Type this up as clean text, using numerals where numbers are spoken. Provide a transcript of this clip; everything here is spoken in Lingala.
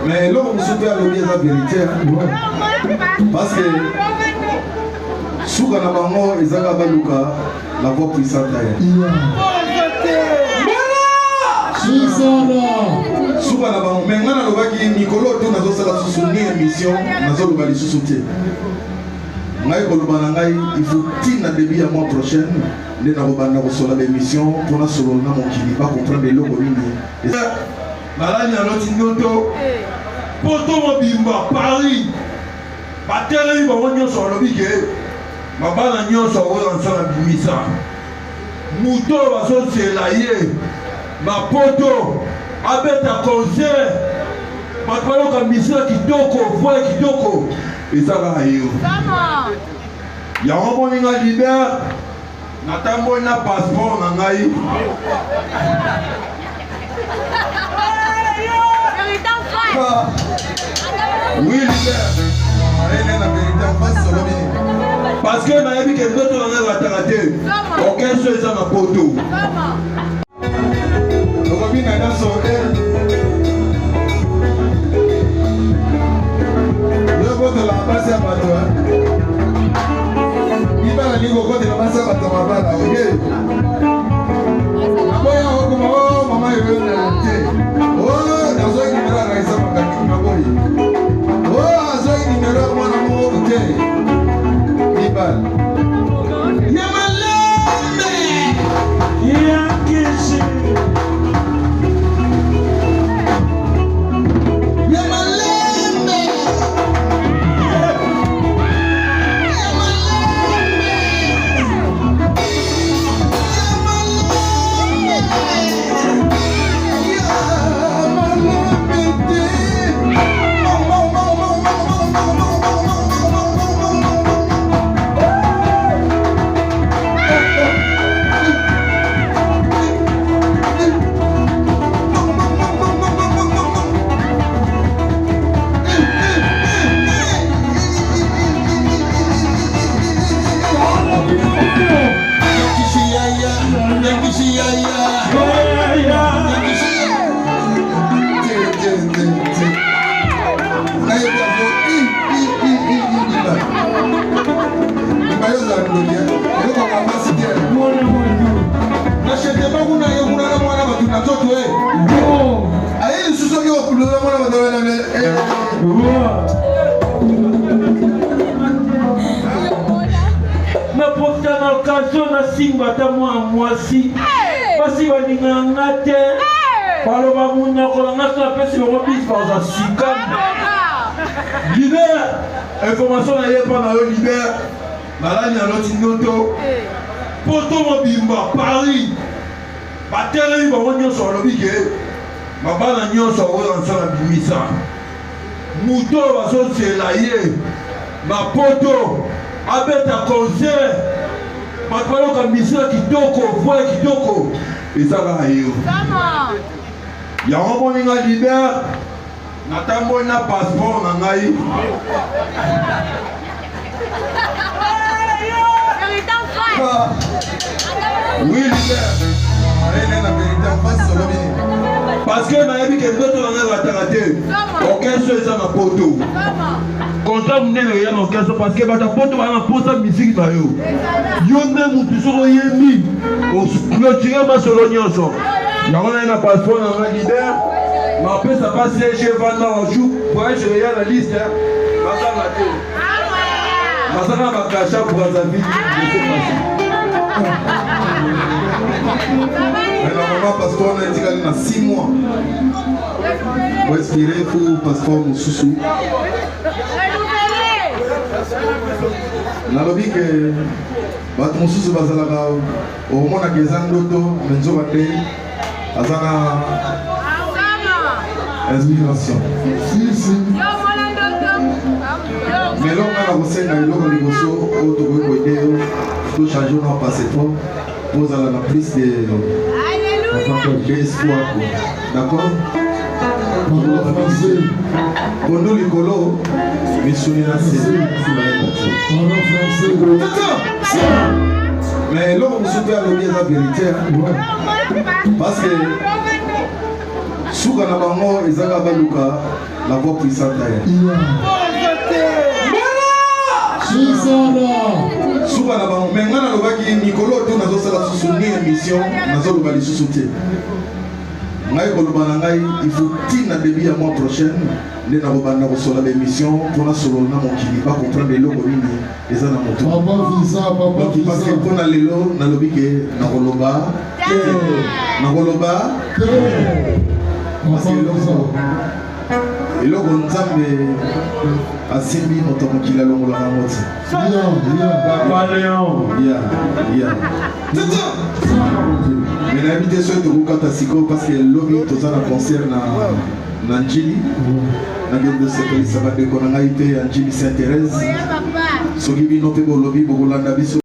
Mais eloko mosusu mpe alobi eza vérité, parce que suka na bango ezaka baluka la voix puissante ya suka na bango. Mais ngai nalobaki mikolo to nazosala susu ni émission, nazoloba lisusu te. Ngai koloba na ngai, il faut ntina début ya mois prochaine nde nakobanda kosola baémission mpona solola na mokili, bacomprendre eloko nini. Nalali, naloti ndoto, poto mobimba, Paris, batelemi bango nyonso, balobi ke mabala nyonso oyo nsala bimisa moto oyo bazozela ye na poto abeta concert, bato bayoka misala kitoko, voix ya kitoko, eza kaka yo. Yango moninga leader, natamboli na passeport na ngai. Oui, leader. Aye na vérité en face, olobi nini? Parce que nayebi ke ndoto na ngai erataka te. Orchestre eza na poto. Okobi na nyonso e yo kotela basi ya bato, libala lingi kokotela basi ya bato mabala. Oke, naboya okoma o mama yoyo te. O nazwaki nimero ya Raisa Makangi, naboyi. O azwaki nimero ya mwana moko te, libala ya malembe. Yankisi. Ya malembe, ya malembe, ya malembe, ya malembe te. Mau, mau, mau, mau, mau, mau, mau, mau, mau, mau, mau, mau, mau, mau. Mau, mau, mau, mau, mau, mau, mau, mau. Eh, eh, eh, eh. Yakishi yaya, yakishi yaya, yakishi. Te, te, te, te. Nayebi yango, i, i, i, i, i, liba. Liba yo ozala ndoki, eloko ya pasi te. Mwana moto. Nashetema kuna ye kuna na mwana bato na nzoto e. Aye lisusu soki okuluza mwana bato. Naprofita na occasion, nasimba ata mwana mwasi. Basi balingaka nga te, baloba monoko na nga. So napesi bango bisi, bazwa sika. Leader, information na ye mpa na yo, leader. Nalali, naloti ndoto, poto mobimba, Paris, batelemi bango nyonso, balobi ke mabala nyonso oyo nsala bimisa moto oyo bazozela ye na poto abeta concert, bato bayoka misala kitoko, voix ya kitoko, eza kaka yo. Yango moninga leader, natamboli na passeport na ngai. Oui, leader. Aye na vérité en face, olobi nini? Parce que nayebi ke ndoto na ngai erataka te. Orchestre eza na poto. Contrat monene eya na orchestre, parce que bato ya poto baa na posa misiki na yo. Yo nde motu, soki oyembi, oclôture masolo nyonso. Yango naye na passeport na ngai, leader, napesa pa siège evanda waju voyage eya na liste, bazanga te, bazanga na bakasha Brazzaville. Mais normalement passeport na etikali na 6 mois oexpire, fu passeport mosusu. Nalobi ke bato mosusu bazalaka, omonaka eza ndoto, me nzoka nde aza na inspiration. Si, si. Mais eloko nga na kosenga, eloko liboso oyo tokoki koaider yo, tochange na passeport po ozala na plus de d'espoir quoi, d'accord? Parle français. Pondu likolo, misuni na se. Parle français. Mais eloko mosusu mpe alobi eza vérité, parce que Suka na bango eza kaka baluka la voix puissante ya. Suka na bango mais ngai nalobaki mikolo oyo nazosala susu ni émission nazoloba lisusu te. Ngai koloba na ngai il faut ti na début ya mois prochaine nde nakobanda kosola ba émission mpo nasolola na mokili ba comprendre eloko nini eza na motu. Papa visa, papa Donc parce que visa. mpo na lelo nalobi ke nakoloba te, nakoloba Te. parce Papa que visa. eloko eloko Nzambe asimbi moto ya mokili alongolaka yango te. Ya, ya. Papa Léon. Ya ya mais nayebi te soki tokokata sikoyo parce que lobi toza na concert na Njili, nakende kosepelisa bandeko na ngai te ya Njili Saint Thérèse. Soki bino mpe bolobi bokolanda biso.